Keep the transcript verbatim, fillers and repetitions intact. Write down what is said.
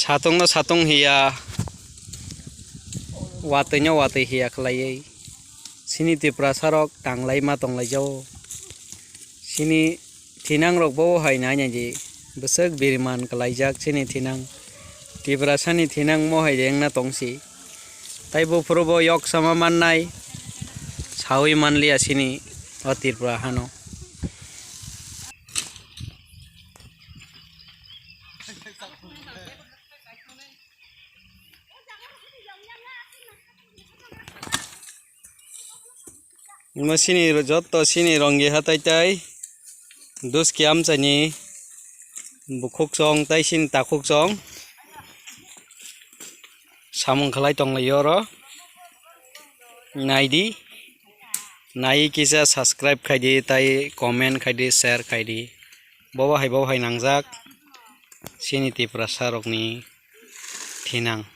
Satungno satung hiya, watwino watwi hiya khlaiwi chini Tiprasarok tanglai ma tonglaijao. Chini thinangrok bo hai nai nai di, bwswk biriman kwlaijak chini thinang. Tiprasani thinang mo hai de wngna tongsi. Tai buphuru bo yok sama mannai, sawi manliya chini o Tripura hano. Imo sini ro-, jotto sini ronggi hatai tai duski amchaini bukhuk chong tai sini takhuk chong samung khlai tonglaio oro. Naidi, nai kisa subscribe khaidi tai comment khaidi, share khaidi. Bobo hai, bobo hai nangjak sini Tiprasa rokni thinang.